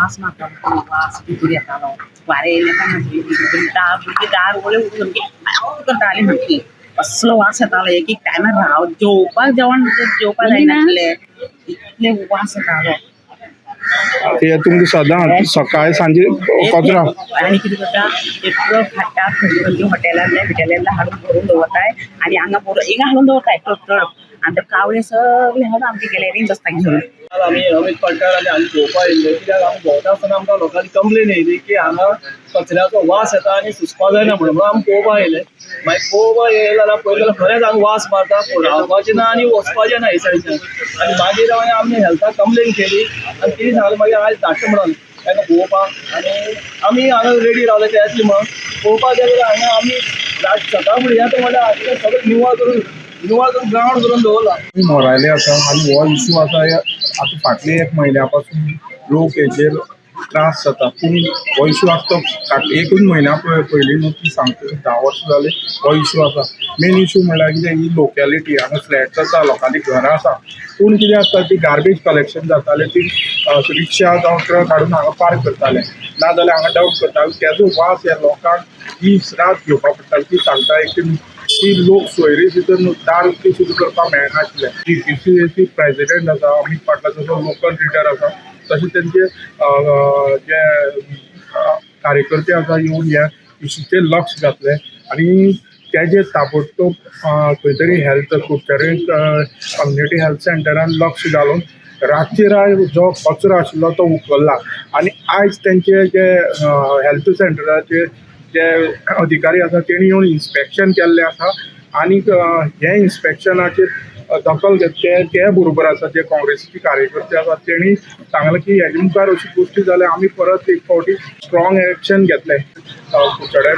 वास मारतालो, वास भितर येतालो. वारें येयलें काय ना दार भुरगीं दार उगडलें सामकें करतालीं सामकी, असलो वास येतालो. एक एक टायमार राव जेवपाक, जेवण जेवपाक जायनासलें, इतले वास येतालो. ते तुमकां सदांच सकाळी सांजे कचरो. आनी कितें करता, ते ट्रक हाडटा, खंयचे खंयचे हॉटेलांतले बिटेलांतले हाडून भरून दवरताय आनी हांगा भरून हिंगा हाडून दवरताय ट्रक ट्रक आनी ते कावळे सगळे हाडून आमच्या गॅलरीन बसता घेवन. काल आमी अमीत पाटकार आनी आमी पळोवपाक येयल्ले, कित्याक आमी भोंवता आसतना आमकां लोकांनी कंप्लेन येयली की हांगा कचऱ्याचो वास येता आनी सुसपा जायना म्हणून. म्हणून आमी पळोवपाक येयले. मागीर पळोवपाक येयले जाल्यार पळयलें जाल्यार खरेंच हांगा वास मारता, रावपाचें ना आनी वचपाचें ना हे सायडीच्यान. आनी मागीर मागीर आमी हेल्थाक कंप्लेन केली आनी तेणी सांगलें मागीर आयज धाडटा म्हणून तांकां पळोवपाक. आनी आमी हांगा रेडी रावले ते येतले म्हणून. पळोवपाक गेले जाल्यार हांगा आमी रात सकाळ फुडें येता म्हणल्यार सगळें निवळ करून, निवळ करून ग्रावंड करून दवरला. मोरायले आसा आनी हो इशू आसा, आतां फाटले एक म्हयन्या पासून लोक हेजेर त्रास जाता. पूण हो इशू आसा तो फाटले एकूच म्हयन्या पयलीं न्हू, ती सांगता, 10 वर्सां जाली हो इशू आसा. मेन इशू म्हणल्यार कितें, ही लोकेलिटी हांगा फ्लॅट्स आसा, लोकांची घरां आसा, पूण कितें आसता, ती गार्बेज कलेक्शन जातालें, ती रिक्षा जावं ट्रक हाडून हांगा पार्क करताले, ना जाल्यार हांगा डंप करताले. तेजो वास ह्या लोकांक दीस रात घेवपाक पडटाले. ती सांगता एक ती लोक सोयरी सुद्दां दार उक्ती सुद्दां करपाक मेळनाशिल्लें. जीपीसीसी प्रेजिडेंट आसा अमीत पाटला, तसो लोकल लिडर आसा, तशें तेंचे जे कार्यकर्ते आसा येवन ह्या इशूचेर लक्ष घातलें आनी तेजे ताबडतोब खंय तरी हेल्थ कुडचडे कम्युनिटी हेल्थ सेंटरान लक्ष घालून रातचे रात जो कचरो आशिल्लो तो उखल्ला. आनी आयज तेंचे जे हेल्थ सेंटराचे जे अधिकारी आसा तेणी येवन इन्स्पेक्शन केल्लें आसा आनी हे इन्स्पेक्शनाचेर दखल घेतले. ते बरोबर आसा जे काँग्रेसीचे कार्यकर्ते आसा, तेणी सांगलें की हेजे मुखार अशी गोश्टी जाल्यार आमी परत एक फावटी स्ट्रॉंग एक्शन घेतले कुडचड्यार.